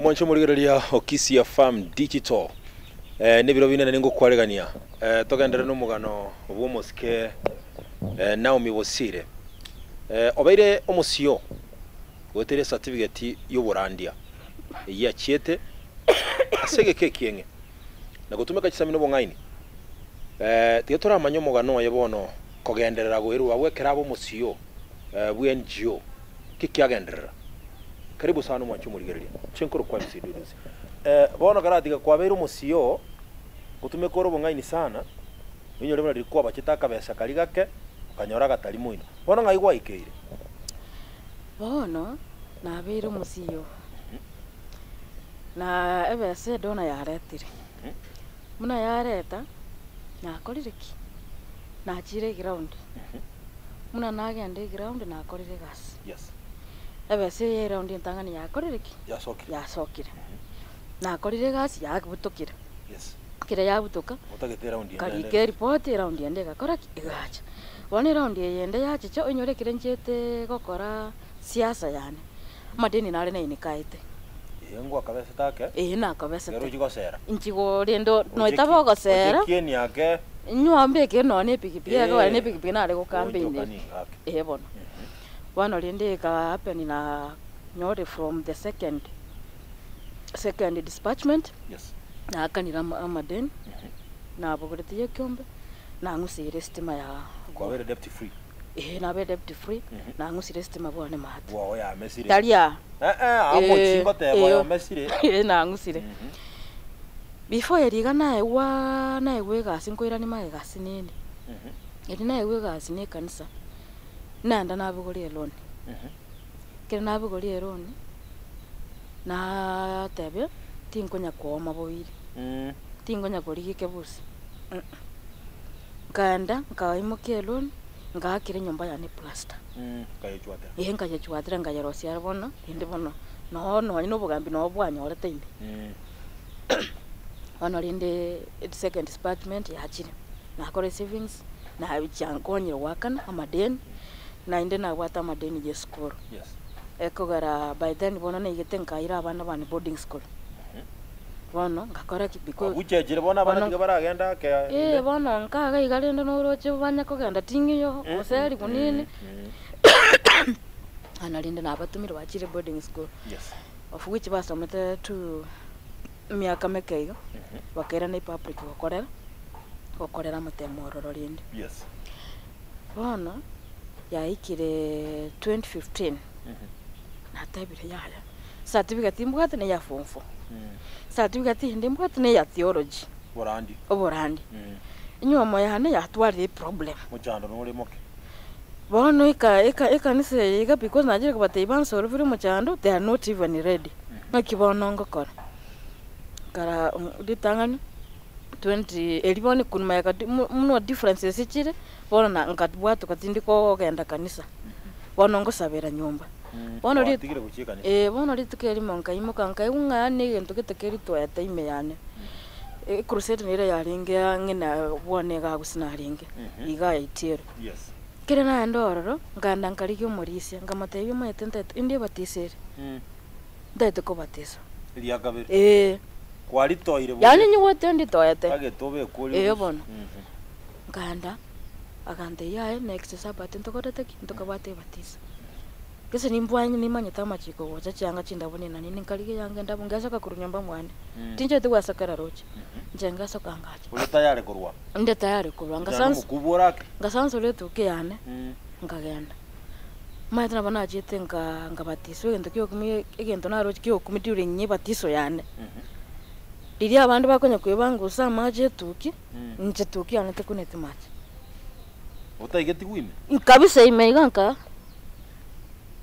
Omwanche omorigereria o Kisii FM Digital, eh, nebiro binene ningokwaregania eh, togenderere nomogano bw'omosike eh, Naomi Bosire eh, obeire omosio goetera ecertificate y'oborandia eyio achiete ase egeka ekieng'e na gotumeka chisemi na obong'aini eh, tiga toramanye omogano oye bono kogenderera goerwa abwo ekero abe omosio eh, bwe NGO ki kiagenderera. Karibu sana omwanche omorigereria. Inche nkorokwa MC Dudusi. Eh, bono karatiga kwabeire omosio, gotumeka ore obong'aini sana, oinyore buna riria kwabachete akabesa karia gake, okanyora agatari moino. Bono ng'ai gwaikeire? Bono nabeire omosio, na ebesa edona yaretire. Buna yareta, nakorire ki? Nachire eground. Buna nagenda eground nakorire egasi. Yes. Ebesa eye eround entang'ani yakorire ki? Yasokire. Yasokire. Nakorire egasi yabutokire. Yes. Ekero yabutoka, Otagete eround ende nkarika naende. eripoti eround ende egakora ki? Egacha. Bono eround eye ende yachicha onyore ekero nchiete gokora siasa yane, amadeni nare nainekaete. Ee ngwakabesete ake. Ee nakabesete. Ekero ochia gosera. Inchi go rende noitaba ogosera. Oche kieni ake. Inywa mbeke nonya na epikipiki Ee. ekero na epikipiki nare gokambainera. Goonchoka nigo ake. Ee bono. Bono rende eka happen na nyore from the second second dispatchment, Yes. naakanire ama amadeni, nabogoretie ekiombe, nang'useire estima ya Kwabeire debt free. Ee nabeire debt free, nang'usire estima bwane maate. Bwao yamesire. Tari aa. Eh eh, aa mochie ngoteba oyo omesire. Ee nang'usire. Before erio iga naegwa naegwa egasi nkoirania magega ase nini, erio naegwa egasi na ekanisa, naenda nabogoria eloni. Ekero nabogoria eloni, nateebia tinkonya kooma boiri, tinkonya korigia ekebusi, Nkaenda nkaimokia eloni, ngaakera enyomba yane eplasta. Nkayechwatera. Eeh nkayechwatera nkayerosia aro bono, rende bono noo nonye na obogambi noo bwanyorete ime. Bono rende second department yachire, nakora esavings, nachiankonyire goakana amadeni. Naende nabwate amadeni ya esukuru, Yes. ekogera by then bono naigete nkaira abana bane boarding school. Bono ngakora ki because Abuchechire bono abana bono tiga baragenda ake eh inde. bono nkaga iga rende noroche banye kogenda ting'iyo gose eribu nini Bono rende nabatomire bachire boarding school, Yes. of which basomete two emiaka meke iga, bakairana epublic gokorera, gokorera amatemo ororo rende. Yes. Bono yaikire 2015 natebire yaya, certificate mbwate neya form four, certificate ende mbwate neya theology, Oborandi. oborandi. Enywomo yane yatwarire eproblem. Mochando nore moke. Bono eka eka ekanisa eye iga because nachire kobatebia bansolvire omochando, they are not even ready. Naki bono ngokora? Nkara ritang'ani. 20 erio bono ekunuma ya gati mu- muno differences chire, bono na nkabwatoka tindi kogenda kanisa, bono ngosabera nyomba. Bono rit Gwatigire gochia ekanisa. eh, bono rituko erimo nkaimoka nkaigwa ng'a yaani egento gete keritwete ime yane, ecrusade nere yarenge ang'e na bwane iga gose narenge, iga Itiero. Yes. Ekero naenda ororo, nkaenda nkarigia omorisia, nkamotebia omanyete ntaete inde ebatiso ere, ntaete kobatiswa. Eria kabere. Eeh. Kwaritoire bobe. Yaani nyigwete nditoete. Tagete obekwe oria Ee obusu. bono. Nkaenda, agantebia yaya next Sabbath ntokorete ki? Ntokabwate ebatiso. Gese nimbwanye nimanyete amachiko gocha chianga chindabu nina nini nkarigia eyanga endabu ngesoka korwa nyomba mwane. Tincheti gwesokera roche, inche ngesoka ngacha. Ore tayari korwa? Inde tayari korwa, Inchera ngasansa nomokubwa orake? ngasansora etukia yane, nkagenda. Omanyete nabo nachete nka nkabatiswa egento kiokumia egento naroche kiokumia during ebatiso yane. Riria abande bakonya koebanga gose amache etuki, inche etuki yane tekuneti mache. Otaigetigwe ime? Kabisa ime iga nka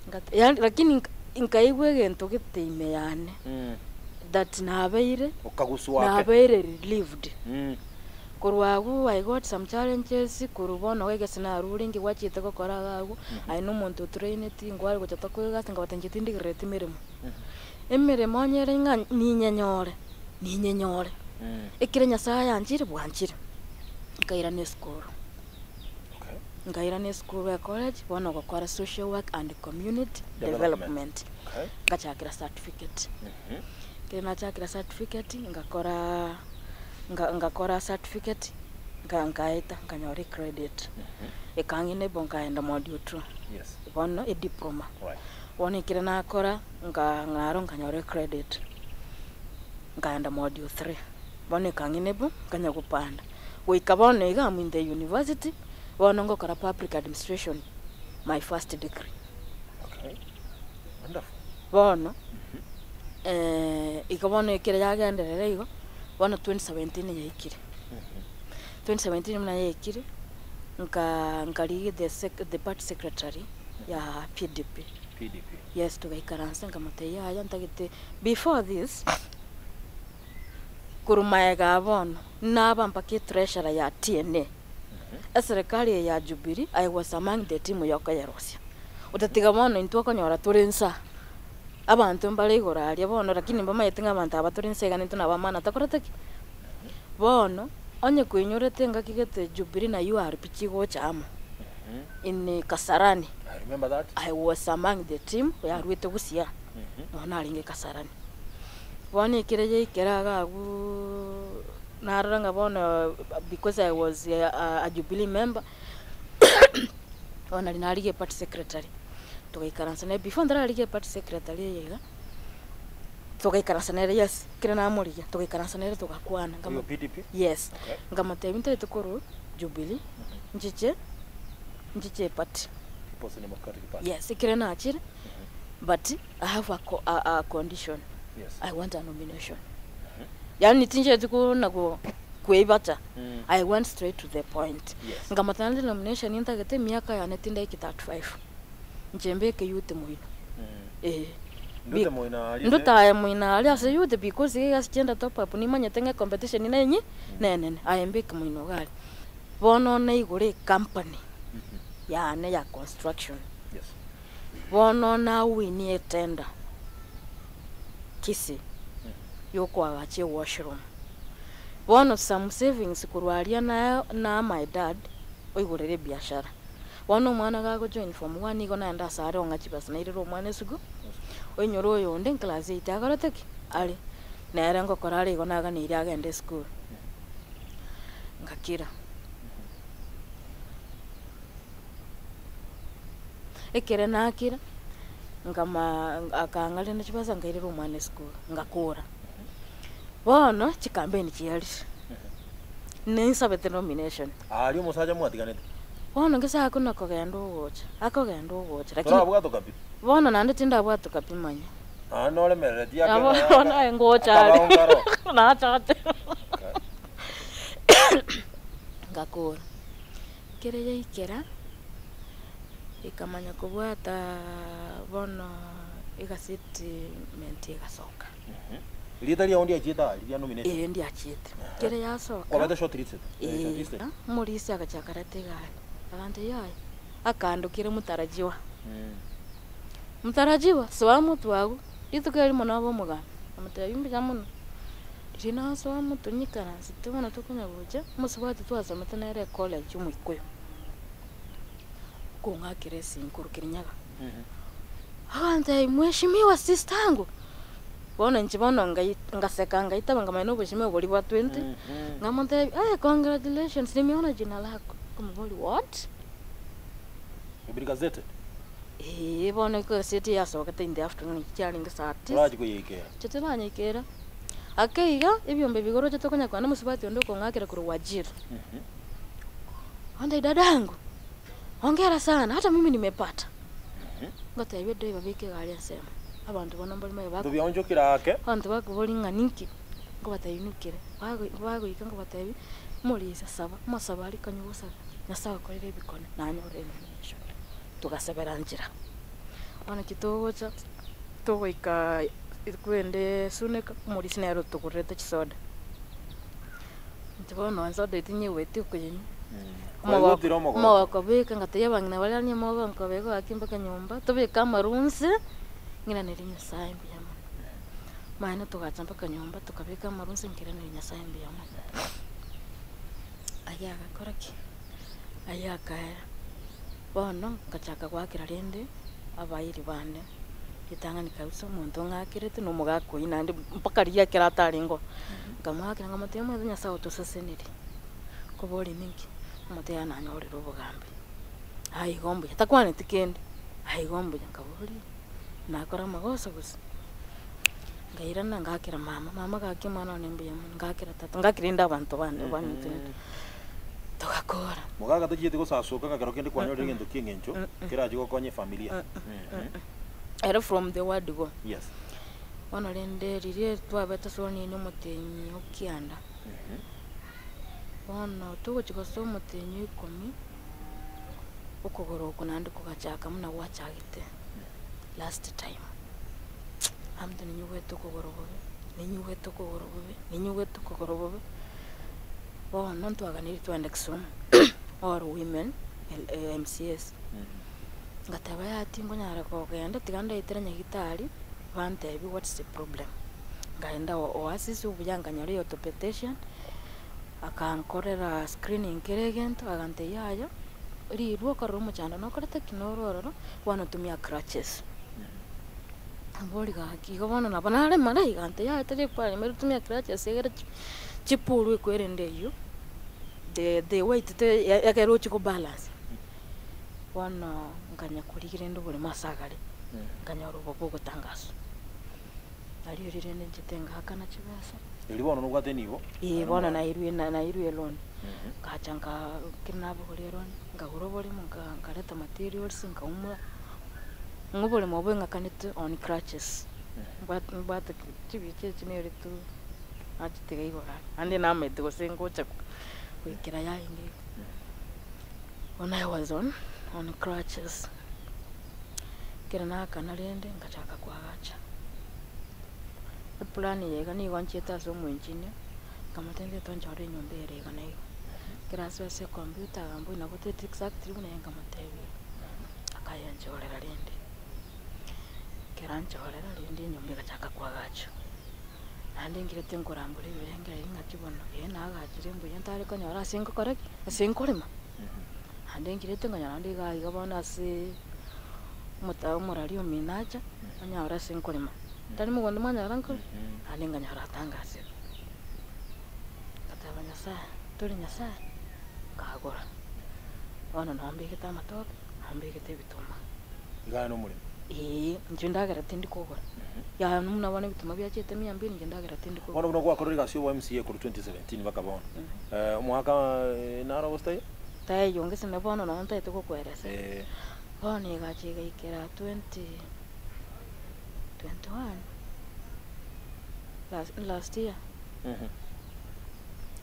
ngat yaani lakini nka nkaigwa egento gete ime yane, that nabeire Okaguswa ake. nabeire relieved. Korwa agwo I got some challenges, korwa bono iga egese narure inki gwachiete gokora iga agwo, aye na omonto otraineti nkware gocha tokoe egasi nkabata inche tindigerereti meremo. Emeremo onye ere ng'a ninyenyore, ninyenyore, ekere Nyasaye ayanchire bwanchire. Nkairana esukuru, Okay. nkairana esukuru ya college, bono gokora social work and community Development. development, Okay. ngachakera certificate. Ekero nachakire certificate, ngakoraa nga ngakora certificate, nka nkaeta nkanyora ecredit. Ekang'ina ebo nkaenda module two, Yes. bono ediploma. Right. Bono ekere nakora, nka naro nkanyora ecredit, nkaenda module three. Bono ekang'ina ebo, nkanya gopanda. Goika bono iga am in the university, bono ngokora public administration, my first degree. Okay. Wonderful. Bono, igo bono ekere yagenderera igo, bono 2017 yaikire. 2017 buna yaikire, nka nkarigia the sec the party secretary ya PDP. PDP. Yes, togaikaransa nkamotebia yaya ntagete before this, korwa maega aa bono, naba mpaka etreasurer ya TNA, eserekari eye ya Jubilee, I was among the team ya okoyerosia. Otatiga bono intwe okonyora tore nsa, abanto mbare igoro aria bono lakini mbamaete ng'a abanto aba tore nsa iga nintwe nabo amana takorete ki? Bono, onye koinyorete engaki gete Jubilee na URP chigocha amo, in Kasarani, I remember that. I was among the team yaruete Busia, nonya narenge Kasarani. Bono ekere yaikera iga abwoo narora ng'a bono because I was a Jubilee member, bono nari narigia eparty secretary, togaikaransa nere before ntararigia eparty secretary eye iga, togaikaransa nere yes, ekero namorigia, togaikaransa nere togakwana, Oyo nkamo PDP? yes, Okay. nkamotebia ntagete korwa Jubilee, nchiche nchiche eparty. People's Democratic Party. Yes, ekere nachire, but I have a co- a, a condition. Yes. I want a nomination. Yaani tincheti kona go kweibacha. Mm. I went straight to the point. Yes. Nkamotebia naende nomination ntagete emiaka yane tindaiki 35. Inche mbeke youth moino. Mm. Eh. Ndute moino aria Ndute aye moino aria ase youth because iga ase chienda top up nimanyete ng'a ecompetition nenyi nenene. Aye mbeke moino iga aria. Bono naigure ecompany yane ya construction. Yes. Bono nawinie etender Kisii yokoagacha ewashroom. Bono some savings korwa aria na na my dad oigorere ebiashara. Bono omwana gagojoin form one igo naende ase are ong'a chibesa nairere omwana esukuru, oinyore oyonde nclass eight akorete ki? Are. Nere ngokora are igo naganeiri agende esukuru. Ngakira. Ekere nakira, nkama akang'a rende chibesa nkairera omwana esukuru, ngakora. Bono, chikampeni chiarire, ninsabete nomination. Aria omosacha mwatiganete? Bono gese akona kogenda ogocha, akogenda ogocha lakini Torabwatoka pi? bono naende tindabwatoka pi manya. Naende noremereretie ake Nabo ng'a bono aye ngocha are, akabao nkaro. nachache. Okay. Ngakora. Ekere yaikera, ekamanya kobwata bono egaseti menti egasoka. Erieta riao ndiachiete aa riria nomination? Ee ndiachiete. Ekere yasoka, Kwabete shortlisted? Eh, ee, shortlisted. omorisia agachaka arete egari, agantebia yaya, akandokire mtarajiwa. Mtarajiwa, soa motwe agwo, rituko erimo nabe omogambi. Nkamotebia mbuya mono, riria nasoa motwe nyikaransete bono tokonya gocha, omosubati twasomete nere ecollege omoikuyu, okong'akera esimi korwa Kirinyaga. Agantebia mheshimiwa sister angu, bono inche bono ngai ngaseka ngaitaba nkamanya na obweshimiwa boria bwa 20, nkamotebia eh congratulations nimeona jina lako, nkamoboria what? You've been gazetted? Eeh bono egaseti yasogete in the afternoon chiarenge saa tisa. Torachi koyeikera? Inche tiranyeikera, ake iga, ebiombe bigoro oche tokonya kogenda omosubati onde okong'akera korwa Wajir. Onde dadangu, hongera sana, hata mimi nimepata. Ngotebia edriver beka egari ensemo, abanto bono mbare maye bako Tobionchokire ake. abanto bakoboria ng'a ninki, nkobatebia inukire, bago bagoika nkobatebia, morisia saba, omosabo aria konya ogosaba, Nyasaye okorire ebikone, nanyore enomination. Togasebera nchera. Bono ekio togocha, togoika rende Suneka, omorisia nere otogorerete chisoda. Inche bono esoda eyio tinyigweti okoyenywa, omogoko Kwaigotire omogoko. omogoko beka ngatebia abang'ina baria onye mogonkoba igo gaki mpaka nyomba, tobeke amarwa inse, ng'iranerie Nyasaye mbuya mono. Maene togacha mpaka nyomba tokabeka amarwa inse nkairaneria Nyasaye mbuya mono. Ayio agakora ki? Ayio akaera. Bono ngachaka goakera rende abairi bane. Ritang'ani kabisa omonto ong'akerete na omogaka oyio naende mpaka riria ekero atarenge oo, nkamoakera nkamotebia omanyete nyasaye otoseseniri, nkoborie ninki? Omotebia yaya nanyorire obogambi, aye igo mbuya, takwaneti kende, aye igo mbuya, nkaboria nakora amagoso gose? Nkairana ngakera mama, mama gaki omwana one mbuya mono, ngakera tata, ngakera rende abanto bande baminto togakora. Mogaka tochieti gosasoka ng'a kero kende kwanyorire egento kia eng'encho kerache gokonya efamilia. Ere from the word go. Yes. Bono rende riria twabete ase onini omotenyi o kianda, bono togochia gosoa omotenyi o ikomi, okogoro oko naende kogachaka buna gwachagete last time. Abanto ninyigwete okogoro bobe, ninyigwete okogoro bobe, ninyigwete okogoro bobe, bono ntwaganeirie twagenda Kisumu all women MCAs. Ngateba yaya tinkonyara kogenda tiga ndaitere nyagitari bantebie what's the problem. Nkaenda Oasis obuya nkanyora orthopedician, akankorera screening kera egento, agantebia yaya rirwa okorora omochando nokorete ki noro ororo, bono tumia crutches. Nkaboria gaki igo bono nabo naremara iga agantebia yaya tari kwaremire tumia crutches egere chipurwe ekwerende eywo, the weight ekero ochia kobalance. Bono nkanya korigia rende oboremo ase agare, nkanyora obo bogotangaswa. Nario erio rende nchete ngaakana chibesa. Erio bono nobwate enibo? Ee, bono nairwe na nairwe eloni. Ngacha nka ekero nabogoria eloni, nkagora oboremo nka nkareta materials nkaumora, ng'a oboremo obo eng'akanete on crutches, mbwate mbwate chibicha echi nere tu nachitiga igoro aria, naende namaete gose ngocha goikera yarenge iga. When I was on on crutches, ekero naakana rende ngachaka koagacha. Eplan eye iga nigo nchiete ase omoengineer, nkamotebia ntete onchore enyomba ere iga na iga. Ekero asoa ase ecomputer akamboria nabo otete exactly buna eye nkamotebia, akayenchorera rende. Ekero anchorera rende enyomba egachaka koagachwa. Naende nkirete nkorambora ebirengererio ng'aki bono, ee nagachire mbuya ntare konyora ase ngokora ki? Ase nkorema. Naende nkirete nkonyora naende iga iga bono aseee omota omorari omino acha, onyore ase nkorema. Tari mogondo mwanyora nkorema, naende nkanyora atangasire. Ngateba Nyasaye, tori Nyasaye, nkagora. Bono nabo mbegete amatoke, nabo mbegete ebituma. Iga aye nomoremi. Eeh, inche endagera tindi kogora. Yaya buna bono ebituma biachete mia mbili inche endagera tindi kogora. Bono buna gwakorire egasi ya obo MCA korwa 2017 mpaka bono, omwaka naro gose taiyo? Taiyo gose na bono nonye ntaete gokoeresa. Bono egacha egaikera 2021, last last year,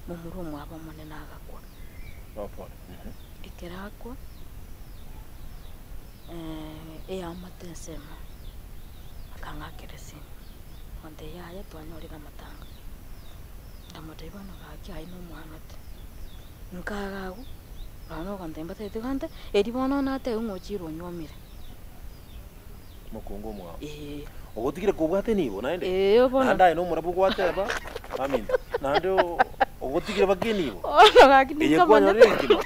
momura omwabo omonene agakwa. Oh pole. Ekero akwa. eamate ensemo, akang'akera esimi, agontebia yaya twanyorire amatanga, nkamotebia bono gaki aye na omwamate, nkaga agwo, nonya ogontebia mbatebeti gante, erio bono natebiwa ng'a ochire onyuomire. Omokungu omwao. Eeh. Ogotigire kobwate enibo naende? Eeh bono. Naende aye nomorabwo gwateba, aminto, naende ogotigire baka enibo. Bono gaki Eye ninkamanya. kwanyorire enkima,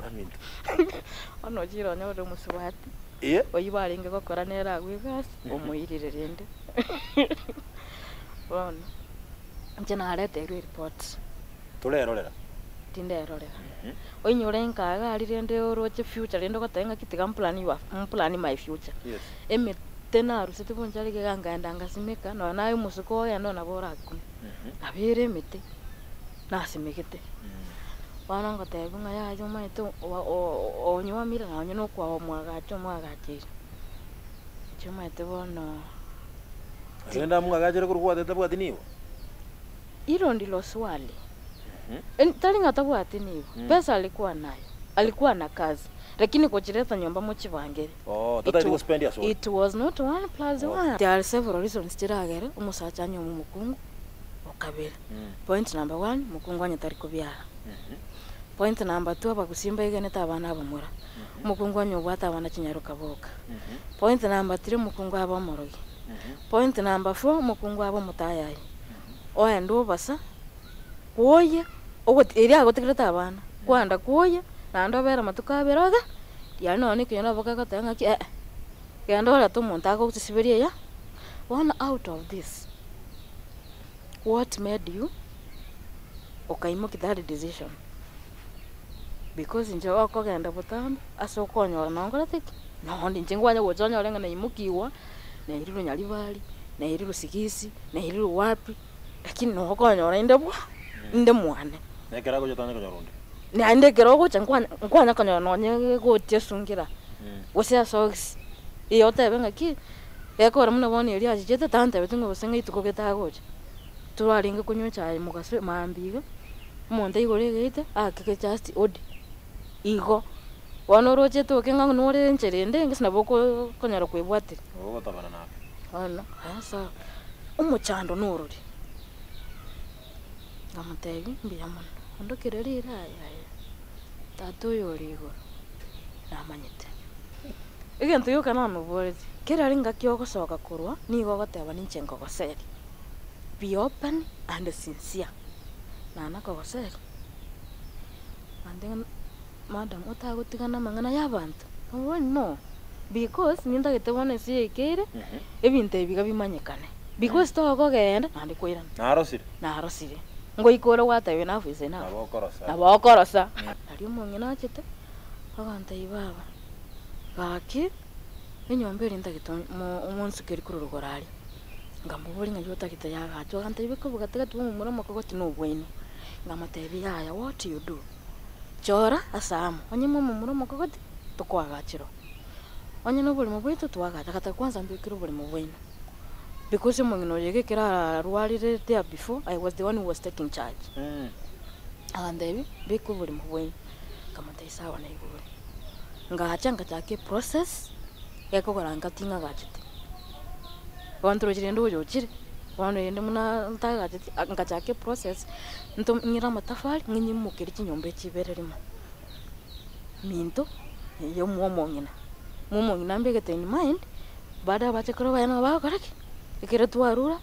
aminto. Bono ochire onyorire omosubati, Eeh. oyio barenge gokora nere agwo egasi, omoirire rende. Bono, inche nareterwe eripoti. Torerorera. Tinderorera. Oinyore nkaga aria rende oroche future rende ogoteba ng'aki tiga mplan your mplan my future. Yes. Emete narusete bonchari iga nkaenda ngasimeka nonya naye omosiko ogende nabo orakune. Nabo ere emete nasimegete. Bono ngotebiwa ng'a yaya omanyete onyuomire nonye na okwaoo mwagacha omwagacheire. Inche omanyete bono. Rende amwagachere korwa gwatete tabwati nibo? Hilo ndilo swali. Tari ng'a tabwati nibo, pesa alikuwa nayo, alikuwa na kazi, lakini gochireta nyomba mochibangere. Oh, tatagete gospend ase ore. It was not one plus one. There are several reasons chiragere omosacha anyuome omokungu okabere. Point number one, mokungu onye tari kobiara. Point number two, abagusii mbaigenete abana abamura. Omokungu onye obwate abana chinyaroka boka. Point number three, omokungu abe omorogi. Point number four, omokungu abe omotayayi. Oende obasa, kwoyia, ogoti eria agotigerete abana, kwenda kwoyia, naende obere amatuko abere oge, riaria nonye na ekenyoro nabo kegoteba ng'aki eh. Genda orete omonto agogosiberia eya, bono out of this, what made you okaimokia that decision? Because inche okogenda botambe ase okonyora nonye nkorete ki? Nonye inche nkwanya gocha onyore ng'a naimokiwa, nairirwe Nyaribari, nairirwe Sigisi, nairirwe wapi, lakini noo okonyora inde bwa inde mwane. Na ekero agocha tanya konyora onde. Naende ekero ogocha nkwanya nkwanya konyora nonye egoti esungera, gose esogisi, eeh otebe ng'aki, gekogera buna bono erio achichete tantebeti ng'a gose ng'a rituko gete agocha. Twarenge konywa echae mogaso mambia iga, omonto aigore egeita, aake just hodi, igo. Bono oroche etoke ng'a nore enchera ende gose nabo oko okonyara koebwatera. Nabo ogotabana nake. Bono, aya sawa, omochando norori, nkamotebia mbuya mono, ondokire rira aye aye, tata oyo ore igoro, namanyete. Egento gioka namoboretie, kera ringaki ogosoka korwa, nigo ogoteba ninche nkogoseria, be open and sincere, nana kogoseria, ande ng'a madam otagotigana amang'ana ya abanto, nkamobori no, because nintagete bono ase yaikeire, ebinto ebi iga bimanyekane, because tokogenda naende koirana. Narosire. Narosire, ngoika ore gwateba enough is enough. Nabo okorosa. Nabo okorosa. Nario omong'ina achete, agantebia baba, gaki enyomba eria ntagete mo omonsukerie korwa rogoro aria. Nkamoboria ng'ai otagete yagachwa, agantebia beka obogatagati bwa omomura omokogoti na obwaino. Nkamotebia yaya what you do, chora ase amo, onye mwa omomura omokogoti, tokoagachera oo, onye na oboremo bwaito twagacha, agateba kwanza mbekere oboremo bwaino, because omong'ina oyo iga ekero arwarire there before, I was the one who was taking charge. Agantebia, beka oboremo bwaino, nkamotebia sawa naigure. Ngacha ngachaka eprocess, gekogera ngati ng'agachete. Bono torochi rende oyo ochire, bono rende buna ntagacheti, ngachaka eprocess, nto ng'ire amatafari ng'inyimokerie chinyomba echi ibere rimo. Minto, eye mwa omong'ina, mwa omong'ina mbegete in mind, baada abachokoro baye nabo bagokora ki? Ekero twarure,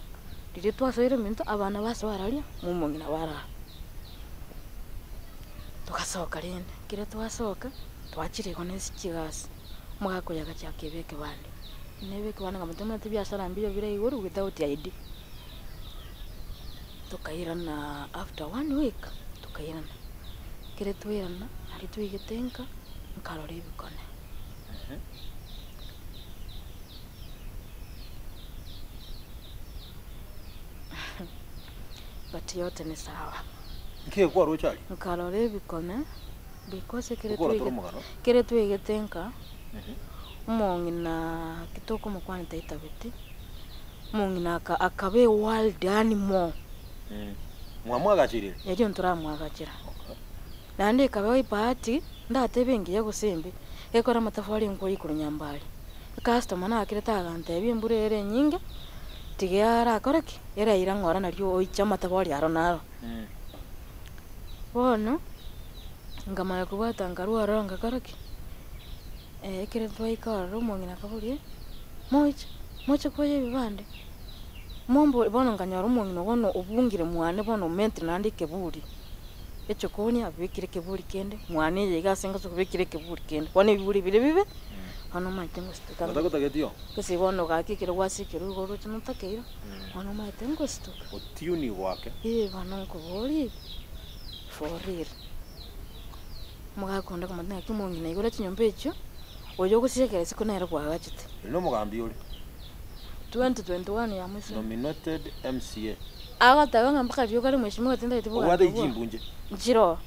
riria twasoire minto, abana basoa araria, mwa omong'ina barara. Togasoka rende, ekero twasoka, twachire igo na ase chigasi, omogaka oyo agachaka ebe ekebande, nebe ekebande nkamotebia omanyete ebiasara mbiyo bire igoro without ID. Tokairana after one week, tokairana, ekere twairana, aria twaigete nka, nkarora ebikone. But yote ni sawa. Nki kwaroche aria? Nkarora ebikone, because ekere Okora tore twaigete omogano. ekere twaigete nka, omong'ina ki tokomokwania taitabeti, omong'ina aka akaba a wild animal. Mwamwagacheire? Erio ntoramwagachera. Naende ekaba ebahati, ndatebe engiya gose embe, gekora amatafari nkwa igoro nyambari. Ecustomer nakerete agantebia embura ere enyinge, tiga arakore ki? Eraira ng'ora nario oiche amatafari aro naro. Bono, nkamanya kobwata nkarwa ororo ngakora ki? Ekero twaika ororo omong'ina akaboria, moche, moche koyia ebibande? Mombo bono nkanyora omong'ina bono obungire mwane bono omentire naende ekeburi, echokoni abekire ekeburi kende, mwane eye iga ase ngocha kobekire ekeburi kende, bono ebiburi biria bibe, bono omanyete ngosituka. Otagotageti oo? Gose bono gaki ekero gwasikire igo oroche notakeire, bono omanyete ngosituka. Otiuni goake. Ee bono nkoborie iga, for real. Omogaka onde akamotebia ng'aki omong'ina igoro chinyomba echio, oyo ogosiekera isiko nere bwagachete. Ere nomogambi ore. 2021 ya mwisho. Nominated MCA. Agoteba ng'a mpaka rioka ri mheshimiwa tintageti Obwate bogambi obwo. chimbunche. Nchiroo.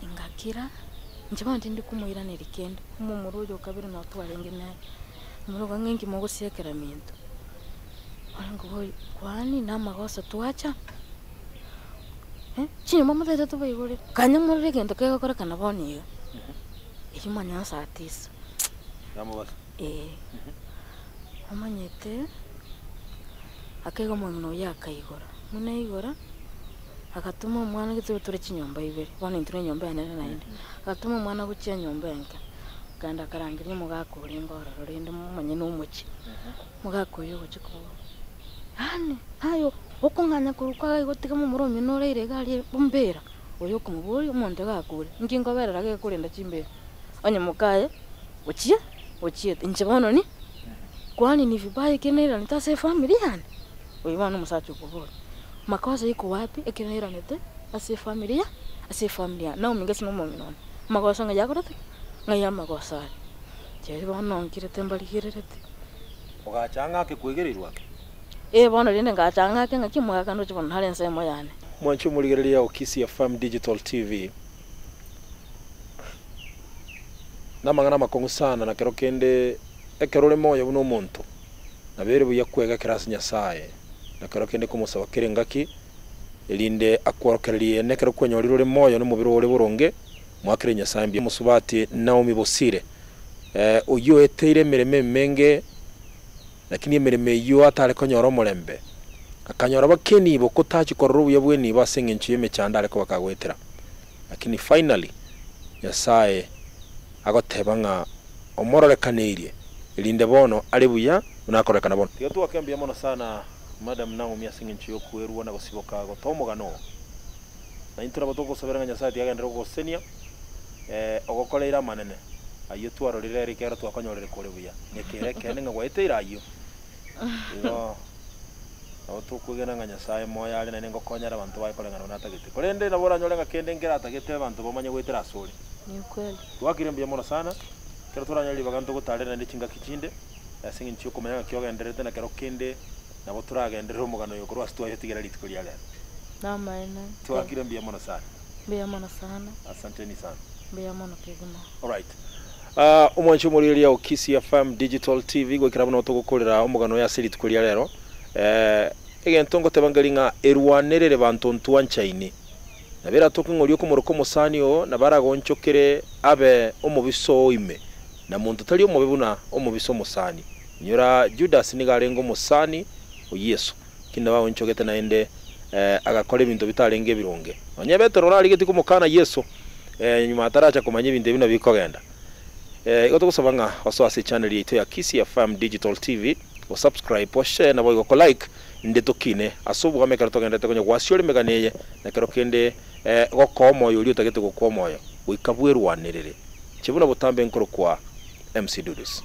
Ingakira, inche bono tindi komoiraneria kende, omomura oyo okabere noo twarenge nere, omorokwa ng'a inki mogosiekera minto? Bono nkoboria, kwani namagoso twacha? Chinyomba motagete tobaigorere, kanya morore egento kegokorekana bono iga. Eyio manya saa tisa. Yamobasa. Ee. Omanyete, akaiga omong'ina oyio akaigora, buna aigora, agatoma omwana gete tore chinyomba ibere, bono intwe na enyomba enene naende, agatoma omwana gochia enyomba enke, akagenda akarangeria omogaka orenge ororo rende omonyene omochie, omogaka oyio ogochia koboka, yaani naye okong'anya korwa kwa iga gotiga momura omino oraire iga aria ombera. Oyo okomoboria, omonto iga akure, inki nkoberera gekorenda chimbera? Onye mokaye, ochie, ochiete, inche bono ni, kwani ni vibaya ekero nairanete ase efamiri yane? Oyo bono omosacha okoboria, makosa iko wapi ekero nairanete ase efamiri ya ase efamiri yane? Naomi gose na omong'ina one, amagoso ng'ai akorete ki? Ng'ai amagoso are? Riria bono nkirete mbarigerereti. Ogacha ang'e ake kwegereirwe ake. Ee bono rende ngacha ang'e ake ng'aki omogaka ndoche bono nare ensemo yane. Mwanche omorigereria o Kisii FM Digital TV. Namang'ana amakong'u sana na kero kende ekero ore moyo buna omonto, nabo ere buya kwegekera ase Nyasaye, na kero kende komosaba kera engaki, erinde akworokererie nekero kwenyorire ore moyo na omobere oo ore boronge, Mwakere Nyasae mbuya. Omosubati Naomi Bosire, oyio oeteire emeremo emenge, lakini emeremo eyio atare konyora omorembe, akanyora baka enibo ko tachia korora obuya bw'enibo ase engencho y'emechando are koba kagoetera. Lakini finally Nyasae agoteba ng'a omororekaneirie, erinde bono are buya buna akororekana bono. Tiga twake mbuya mono sana Madam Naomi ase engencho y'okwerua na gosiboka gotoa omogano oo. Na intwe nabo togosabera ng'a Nyasae tiga agenderere gogosesenia, ogokoreire amanene ayio twarorire ere ekero twakonyorire kore buya. Nekere ekeene ng'a gwaeteire ayio. Igo nabo tokwegena ng'a Nyasae moyo are naende ngokonyare abanto baye koreng'ana buna atagete. Korende nabo oranyore ng'a kende nkeratagete abanto bamanye goetera asore. Ni ukweli. Twakire mbuya mono sana, ekero toranyore ribaga ntogotarere naende chingaki chinde, ase eng'encho yokomanya ng'aki ogendererete na kero kende nabo toragenderere omogano oyo korwa ase twayotigera rituko ria rero. Namaene. Twakire mbuya mono sana. Mbuya mono sana. Asanteni sana. Mbuya mono kegima. Alright. Ah, omwanchi omorigereria o Kisii FM Digital TV goikera buna togokorera omogano oyo ase rituko ria rero. Eh, egento ngoteba nkeri ng'a erwanerere banto ntwanchaini. Nabo eratoke ng'a oria okomoroka omosani oo nabo aragonchokere abe omobisa oo ime, na monto tari omobe buna omobisa omosani. Inyora Judas nigo arenge omosani o Yeso. Lakini nabo aonchogete naende agakora ebinto bitarenge ebironge. Nonya Petero orarigetie komokana Yeso, nyuma ataracha komanya ebinto ebi nabio bikogenda. Igo togosaba ng'a osoe ase echannel yaito ya Kisii FM Digital TV, osubscribe, oshare naboigo kolike, inde tokine ase obogima ekero togenderete konya gwasiora emegano eye, na ekero kende gokoa omoyo oria otagete gokoa omoyo, goika bwerwanerere. Inche buna botambe nkorokwa MC Dudus.